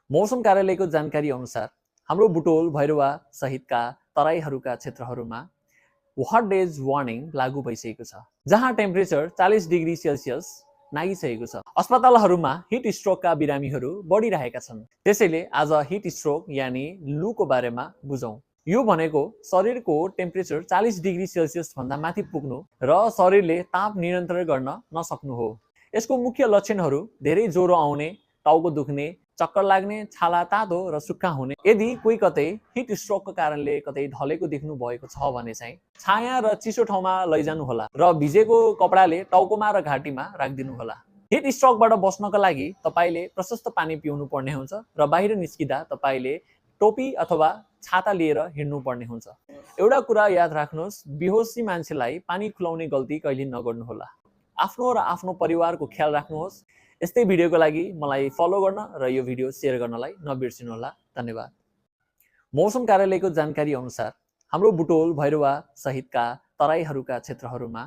मौसम कार्यालयको जानकारी अनुसार हाम्रो बुटोल भैरवा सहितका तराईहरूका क्षेत्रहरूमा हट डेज वार्निङ लागू भइसकेको छ, जहाँ टेम्परेचर 40 डिग्री सेल्सियस नागिसकेको छ। अस्पतालहरूमा हिट स्ट्रोकका बिरामीहरू बढिरहेका छन्। त्यसैले आज हिट स्ट्रोक यानि लूको बारेमा बुझौँ। यो भनेको शरीरको टेम्परेचर 40 डिग्री सेल्सियस भन्दा माथि पुग्नु र शरीरले ताप नियन्त्रण गर्न नसक्नु हो। यसको मुख्य लक्षणहरू धेरै ज्वरो आउने, टाउको दुख्ने, चक्कर लाग्ने, छाला तातो र सुक्खा हुने। यदि कोही कतै हिट स्ट्रोकको कारणले कतै ढलेको देख्नु भएको छ भने चाहिँ छाया र चिसो ठाउँमा लैजानु होला र भिजेको कपडाले टाउकोमा र घाँटीमा राखिदिनु होला। हिट स्ट्रोकबाट बच्नका लागि तपाईले प्रशस्त पानी पिउनु पर्ने हुन्छ र बाहिर निस्किँदा तपाईले टोपी अथवा छाता लिएर हिँड्नु पर्ने हुन्छ। एउटा कुरा याद राख्नुहोस्, बेहोसी मान्छेलाई पानी खुलाउने गल्ती कहिले नगर्नुहोला। आफ्नो र आफ्नो परिवारको ख्याल राख्नुहोस्। यस्तै भिडियोको लागि मलाई फलो गर्न र यो भिडियो शेयर गर्नलाई नबिर्सिनुहोला। धन्यवाद। मौसम कार्यालयको जानकारी अनुसार हाम्रो बुटोल भैरवा सहितका तराईहरूका क्षेत्रहरूमा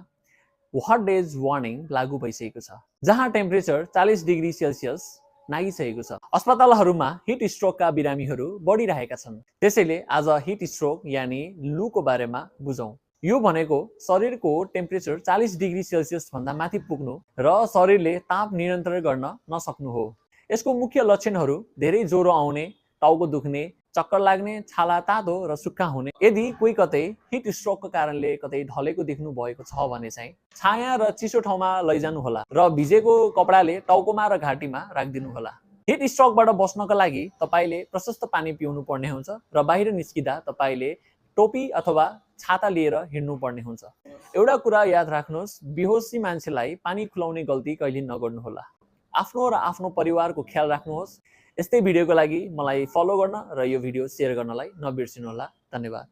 हट डेज वार्निङ लागू भइसकेको छ, जहाँ टेम्परेचर 40 डिग्री सेल्सियस नागिसकेको छ। अस्पतालहरूमा हिट स्ट्रोकका बिरामीहरू बढिरहेका छन्। त्यसैले आज हिट स्ट्रोक यानि लूको बारेमा बुझौँ। यो भनेको शरीरको टेम्परेचर 40 डिग्री सेल्सियस भन्दा माथि पुग्नु र शरीरले ताप नियन्त्रण गर्न नसक्नु हो। यसको मुख्य लक्षणहरू धेरै ज्वरो आउने, टाउको दुख्ने, चक्कर लाग्ने, छाला तातो र सुक्खा हुने। यदि कोही कतै हिट स्ट्रोकको कारणले कतै ढलेको देख्नु भएको छ भने चाहिँ छाया र चिसो ठाउँमा लैजानु होला र भिजेको कपडाले टाउकोमा र घाँटीमा राखिदिनु होला। हिट स्ट्रोकबाट बच्नका लागि तपाईले प्रशस्त पानी पिउनु पर्ने हुन्छ र बाहिर निस्किँदा तपाईले टोपी अथवा छाता लिएर हिँड्नु पर्ने हुन्छ। एउटा कुरा याद राख्नुहोस्, बेहोसी मान्छेलाई पानी खुलाउने गल्ती कहिले नगर्नुहोला। आफ्नो र आफ्नो परिवारको ख्याल राख्नुहोस्। यस्तै भिडियोको लागि मलाई फलो गर्न र यो भिडियो शेयर गर्नलाई नबिर्सिनुहोला। धन्यवाद।